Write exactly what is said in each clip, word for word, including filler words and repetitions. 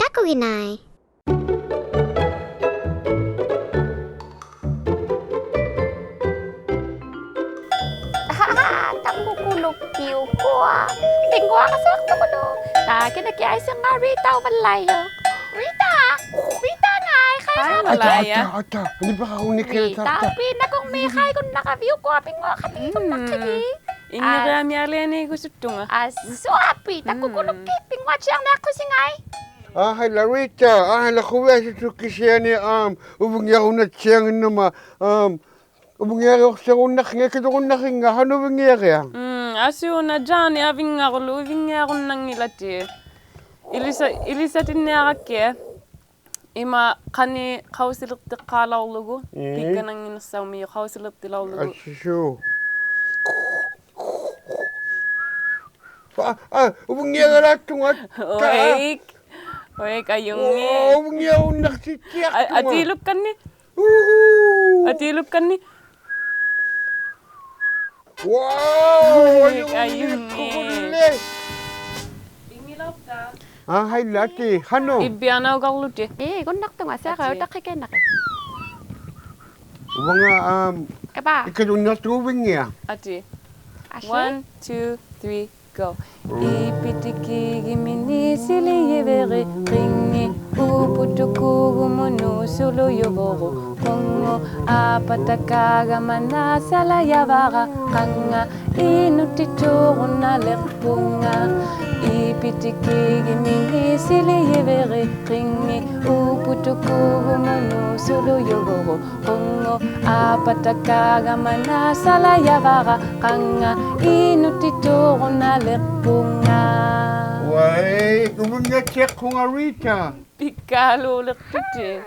ᑕᑯᒋᓇᐃ. ᑕᑯᑯᓗᒃᑭᐅᒃᑯᐊ. ᐱᙳᐊᕋᓱᐊᖅᑐᒍᓄ. ᑕ ᑭᓇᑭᐊᖅ ᐊᐃᓯᙵ ᕆᑕᐅᕙᓪᓚᐃᔪᖅ. ᕆᑕ! ᕆᑕ ᖓᐃ, ᖃᐃ ᕼᐊᐃ, ᕼᐊᐃ, ᕼᐊᐃ, ᕼᐊᐃ, ᕼᐊᐃ, ᓂᐸᕼᐅᓂ ᑭᓇ ᕆᑕ, ᑕ, ᑕ. ᐱᓇᑯᕐᒦᒃ ᖃᐃᒍᓐᓇᕋᕕᐅᒃᑯᐊ ᐱᙳᐊᖃᑎᒃᑯᓐᓇᖅᑭᒃᑭ. ᒻᒻ. ᐃᙱᕆᐊᒥᐊᓕᐊᓃᒍᓱᑦᑐᖓ. ᐊᓱᐊᐱᒃ, ᑕᑯᑯᓗᒃᑭ, ᒻᒻ. ᐱᙳᐊᑦᓯᐊᕐᓂᐊᖅᑯᓯᖓᐃ. ᐊᕼᐊᐃᓛ ᕆᑕ, ᐊᕼᐊᐃᓛ ᖁᕕᐊᓱᒃᑐᖅ ᑭᓯᐊᓂ, ᐊᒻ, ᐅᕕᙱᐊᕈᓐᓇᑦᓯᐊᖏᓐᓇᒪ, ᐊᒻ, ᐅᕕᙱᐊᕆᐅᖅᓯᒍᓐᓇᖅᑭᖓ, ᑭᓪᓗᒍᓐᓇᖅᑭᖓ, ᖃᓄᕕᙱᐊᕆᐊᖅ? ᒻᒻ, ᐊᓱᓇ ᔮᓂ ᐊᕕᙵᕈᓗᒃ ᐅᕕᙱᐊᕈᓐᓇᙱᓚᑎᑦ. ᐃᓕᓴ-, ᐃᓕᓴᑎᓐᓂᐊᕋᒃᑭᑦ. ᐃᒫᒃ ᖃᓂ ᖃᐅᓯᓕᖅᑎᖅᑳᓚᐅᕐᓗᒍ, ᒻᒻ. ᐱᒃᑲᓇᙱᓐᓂᖅᓴᐅᒥᔪᖅ ᖃᐅᓯᓕᖅᑎᓚᐅᕐᓗᒍ. ᐊᓱᓲ. ᐊ, ᐊ, ᐅᕕᙱᐊᕋᓛᖅᑐᖓ. ᐅᐃᒃ. ᐅᐃᒃ, ᐊᔪᙱ. ᐆ, ᐅᕕᙱᐊᕈᓐᓇᖅᓯᑦᑎᐊᖅᑐᖓ. ᐊ, ᐊᑏᓗᒃᑲᓐᓂᖅ. ᐅᕼᐆ! ᐊᑏᓗᒃᑲᓐᓂᖅ. ᐅᐊᐅ, ᐊᔪᙱ. ᐊᔪᙱ. ᖁᖁᓕᓕ. ᐊᕼᐊᐃᓛ ᐊᑏ, ᖃᓄᖅ? ᐃᕝᕕᐊᓇᐅᒐᕐᓗᑎᑦ. ᐄ, ᒍᓐᓇᖅᑐᖓ, ᓯᐊᕋ, ᐊᑏ. ᐅᑕᖅᑭᑲᐃᓐᓇᕆᑦ. ᐅᕙᖓ, ᐊᒻ, ᐃᐸ. ᐃᑲᔪᓐᓇᖅᑐᖅ ᐅᕕᙱᐊᖅ. ᐊᑏ. ᐊᓯ. One, two, three, go. ᐃᐱᑎᑭᒋᒥᓂ ᓯᓕᔨᕕᕆ ᕿᖏ ᐅᐳᑐᑯᒍᒧᓄ ᓱᓗᔪᕗᕈ ᖁᙳ ᐊᐸᑕᑲᒐᒪ ᓇᓴᓚᔭᕙᕋ ᖃᖓ ᐃᓄᑦᑎᑐᕈᓐᓇᓕᖅᐳᖓ. ᐃᐱᑎᑭᒋᒥᓂ ᓯᓕᔨᕕᕆ ᕿᖏ ᐅᐳᑐᑯᒍᒧᓄ ᓱᓗᔪᕗᕈ ᖁᙳ ᐊᐸᑕᑲᒐᒪ ᓇᓴᓚᔭᕙᕋ ᖃᖓ ᐃᓄᑦᑎᑐᕈᓐᓇᓕᖅᐳᖓ. ᐅᐊᐃ, ᐅᕕᙵᑦᓯᐊᖅᑯᖓ ᕆᑕ. ᐱᒃᑲᓘᓕᖅᑐᑎᑦ.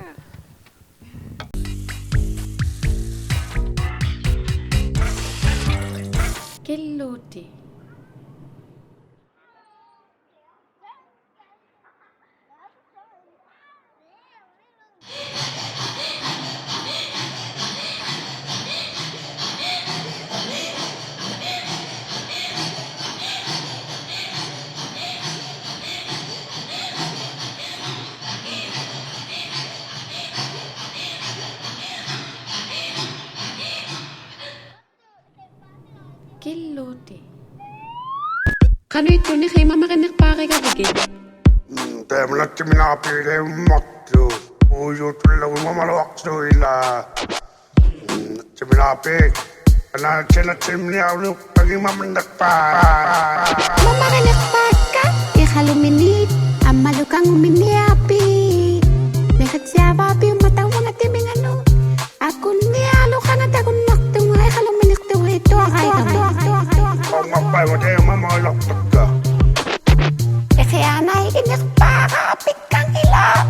ᑭᓪᓗᑎᑦ. ᑭᓪᓗᑎᑦ. ᖃᓄᐃᑦᑐᓂᖅ ᐃᒪᒪᕆᓂᖅᐹᕆᒐᕕᒋᑦ? ᒻᒻ, ᑕᐃᒪ ᓇᑦᓯᒥᓈᐱᒃ ᐃᒪᖅᑐᖅ. ᐅᔪᑐᓪᓗᒍ ᒪᒪᓗᐊᖅᑐᐃᓛᒃ. ᒻᒻ, ᓇᑦᓯᒥᓈᐱᒃ. ᐊᓈ ᓇᑦᓯ ᓇᑦᓯᒥᓂᐊᕐᓗ ᖃᖏᒪᒪᓐᓂᖅᐹᖅ. ᒪᒪᕆᓂᖅᐹᒃᑲ ᐃᖃᓗᒥᓃᑦ ᐊᒻᒪᓗ ᑲᖑᒥᓂᐊᐱᒃ. ᓂᕿᑦᓯᐊᕙᐱᐅᒃ ᒪᑕᐅᖓ ᑎᒥᖓᓄᑦ. ᐊᑯᓂᐊᓗᒃ ᖃᖓᑕᒍᓐᓇᖅᑐᖓ ᐃᖃᓗᒥᓂᖅᑐᕆᑦ ᑐᐊᕋᐃᖓᒪ. ᐅᖓᐸᐃᒪ ᑕᐃᒪ ᒪᒪᓗᐊᖅᑕᒃᑲ. ᐃᖅᓯᐊᓇᐃᒋᓂᖅᐹᕋ ᐱᒃᑲᙱᓚᖅ.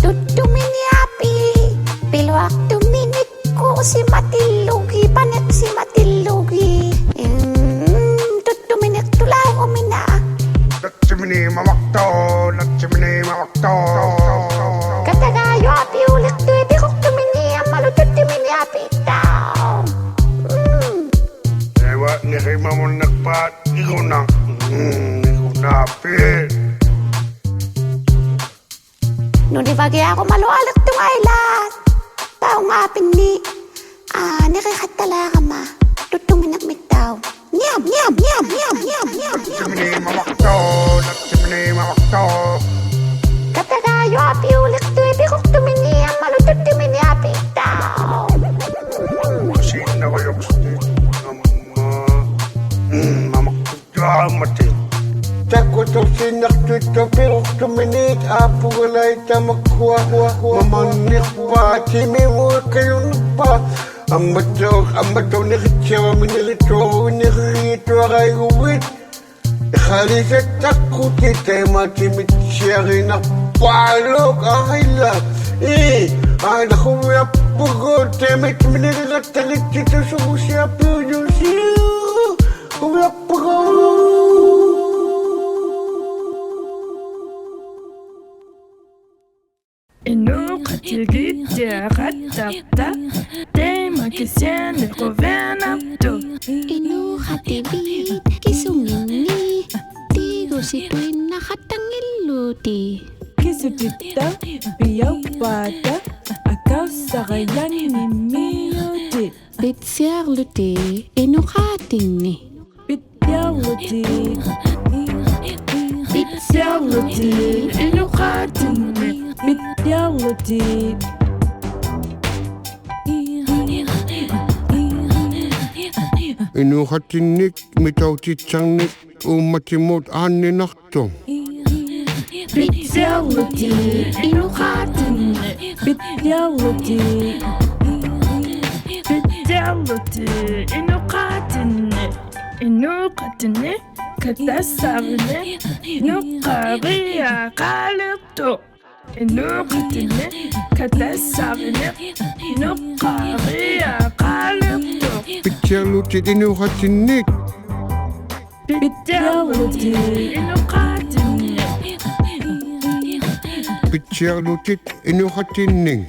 ᑐᒃᑐᒥᓂᐊᐱᒃ. ᐱᓗᐊᖅᑐᒥᓂᒃ ᑰᓯᒪᑎᓪᓗᒋᑦ, ᐸᓂᖅᓯᒪᑎᓪᓗᒋᑦ. ᒻᒻ, ᑐᒃᑐᒥᓂᖅᑐᓚᐅᕈᒥᓇ. ᓇᑦᓯᒥᓂ ᒪᒪᖅᑕᐅᖅ, ᓇᑦᓯᒥᓂ ᒪᒪᖅᑕᐅᖅ. ᑲᑕᒐᔪᐊᐱᐅᓕᖅᑐᐃᑦ ᐱᖁᖅᑐᒥᓂᖅ ᐊᒻᒪᓗ ᑐᒃᑐᒥᓂᐊᐱᒃᑕᐅᖅ. ᒻᒻ. ᑕᐃᒪ ᓂᕿᒪᒧᓐᓂᖅᐹᖅ ᐃᒍᓇ. ᒻᒻ, ᐃᒍᓇᐱᒃ. ᓄᓂᕙᒋᐊᕈᒪᓗᐊᓕᖅᑐᖓᐃᓛᒃ. ᐸᐅᖓᐱᓐᓂ, ᐋ, ᓂᕆᖃᑦᑕᓛᕋᒪ. ᑐᒃᑐᒥᓂᖅᒥᑦᑕᐅᖅ. ᓂᐊᒻ, ᓂᐊᒻ, ᓂᐊᒻ. ᓇᑦᓯᒥᓂ ᒪᒪᖅᑕᐅᖅ, ᓇᑦᓯᒥᓂ ᒪᒪᖅᑕᐅᖅ. ᑲᑕᒐᔪᐊᐱᐅᓕᖅᑐᐃᑦ ᐱᖁᖅᑐᒥᓂᖅ ᐊᒻᒪᓗ ᑐᒃᑐᒥᓂᐊᐱᒃᑕᐅᖅ. ᓯᓇᕙᔪᖅ ᒪᒪ. ᒻᒻ, ᒪᒪᖅ. ᔮᒪᑎᑦ. ᑕᑯᑐᖅᓯᓇᖅᑐᑦ ᐱᖁᖅᑐᒥᓃᑦ ᐊᐳᒐᓚᐃᑦ ᑕᒪᒃᑯᐊ. ᒪᒪᓐᓂᖅᐹᖅ ᑎᒥᒧᑦ ᑲᔪᓐᓂᖅᐹᖅ. ᐊᒻᒪᑦᑕᐅᖅ, ᐊᒻᒪᑦᑕᐅᖅ ᓂᕿᑦᓯᐊᕙᒥ ᓂᕆᑐᐊᕈ-, ᓂᕆᑐᐊᕋᐃᒍᕕᑦ. ᐃᖃᓕᓴᑦᑕᖅᑯᑎᑦ ᑕᐃᒪ ᑎᒥᑦᓯᐊᕆᓇᖅᐹᓗᒃ ᐊᕼᐃᓛ. ᐄ, ᐊᓈ ᖁᕕᐊᑉᐳᒍᑦ ᑕᐃᒪ ᒥᓂᕆᖃᑦᑕᕆᑦᓯ ᑐᓱᒍᓯᐊᐱᐅᔪᓯ. ᖁᕕᐊᑉᐳᒍᑦ. ᐃᓅᖃᑎᒋᑦᑎᐊᖃᑦᑕᖅᑕ ᑕᐃᒪ ᑭᓯᐊᓂ ᖁᕕᐊᓇᖅᑐᖅ. ᐃᓅᖃᑎᕖᑦ ᑭᓱᖏᓐᓂᒃ ᑎᒍᓯᑐᐃᓐᓇᖃᑦᑕᙱᓪᓗᑎᑦ. ᑭᓱᑎᑦᑕ ᐱᔭᐅᑉᐹᑕ ᐊᑲᐅᔅᓴᕋᔭᙱᒻᒥᔪᑎᑦ. ᐱᑦᓯᐊᕐᓗᑎᑦ ᐃᓅᖃᑎᓐᓂᒃ. ᐱᑦᓯᐊᕐᓗᑎᑦ. ᐱᑦᓯᐊᕐᓗᑎᑦ ᐃᓅᖃᑎᓐᓂᒃ. ᐱᑦᓯᐊᕐᓗᑎᑦ. ᐃᓅᖃᑎᓐᓂᒃ ᒥᑕᐅᑎᑦᓴᕐᓂᒃ ᐆᒻᒪᑎᒧᑦ ᐋᓐᓂᓇᖅᑐᖅ. ᐱᑦᓯᐊᕐᓗᑎᑦ ᐃᓅᖃᑎᓐᓂᒃ. ᐱᑦᓯᐊᕐᓗᑎᑦ. ᐱᑦᓯᐊᕐᓗᑎᑦ ᐃᓅᖃᑎᓐᓂᒃ. ᐃᓅᖃᑎᓐᓂᒃ ᑲᑕᔅᓴᕆᓂᒃ ᓄᖅᑲᕆᐊᖃᓕᖅᑐᖅ. ᐃᓅᖃᑎᓐᓂᒃ ᑲᑕᔅᓴᕆᓂᒃ ᓄᖅᑲᕆᐊᖃᓕᖅᑐᖅ. ᐱᑦᓯᐊᕐᓗᑎᑦ ᐃᓅᖃᑎᓐᓂᒃ. ᐱᑦᓯᐊᕐᓗᑎᑦ ᐃᓅᖃᑎᓐᓂᒃ. ᐱᑦᓯᐊᕐᓗᑎᑦ ᐃᓅᖃᑎᓐᓂᒃ.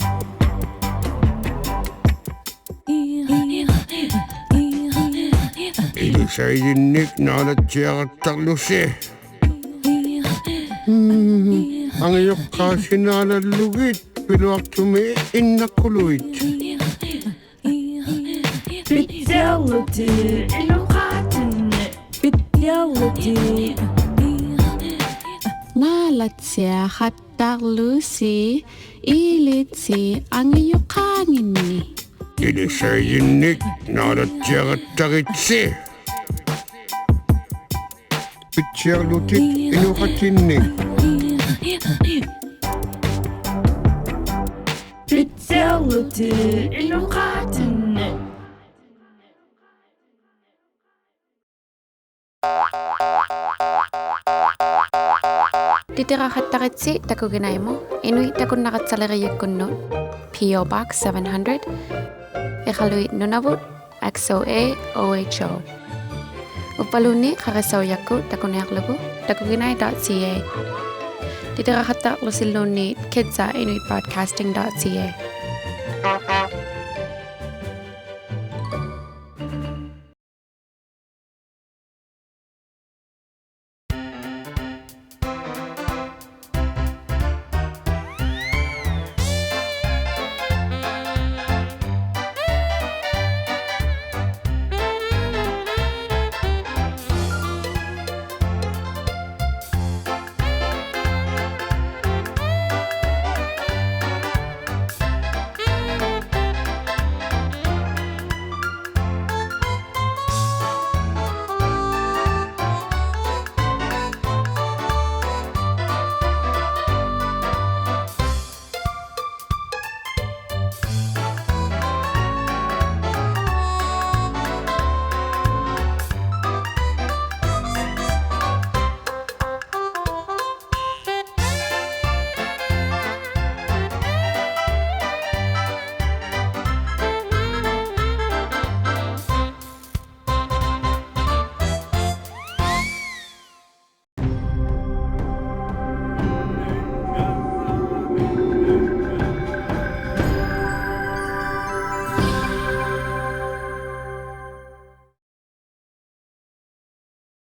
ᐃᓕᓴᐃᔨᓐᓂᒃ ᓈᓚᑦᓯᐊᖃᑦᑕᕐᓗᓯ. ᒻᒻ, ᐊᖓᔪᖅᑳᓯᓈᓚᓪᓗᒋᑦ ᐱᓗᐊᖅᑐᒥ ᐃᓐᓇᑯᓗᐃᑦ. ᐱᑦᓯᐊᕐᓗᑎᑦ ᐃᓅᖃᑎᓐᓂᒃ. ᐱᑦᓯᐊᕐᓗᑎᑦ. ᓈᓚᑦᓯᐊᖃᑦᑕᕐᓗᓯ ᐃᓕᑦᓯ ᐊᖓᔪᖅᑳᖏᓐᓂᒃ. ᐃᓕᓴᐃᔨᓐᓂᒃ ᓈᓚᑦᓯᐊᖃᑦᑕᕆᑦᓯ. ᐱᑦᓯᐊᕐᓗᑎᑦ ᐃᓅᖃᑎᓐᓂᒃ. ᐱᑦᓯᐊᕐᓗᑎᑦ ᐃᓅᖃᑎᓐᓂᒃ. ᑎᑎᕋᖃᑦᑕᕆᑦᓯ ᑕᑯᒋᓇᐃᒧᑦ, ᐃᓄᐃᑦ ᑕᑯᓐᓇᒐᑦᓴᓕᕆᔨᒃᑯᓐᓄᑦ, P O Box seven hundred, ᐃᖃᓗᐃᑦ ᓄᓇᕗᑦ, X O A O H O. ᐅᕝᕙᓘᓐᓃᑦ ᖃᕆᓴᐅᔭᒃᑯᑦ ᑕᑯᓂᐊᕐᓗᒍ takuginai dot C A. ᑎᑎᕋᖃᑦᑕᕐᓗᓯᓘᓐᓃᑦ kids at inuit broadcasting dot C A.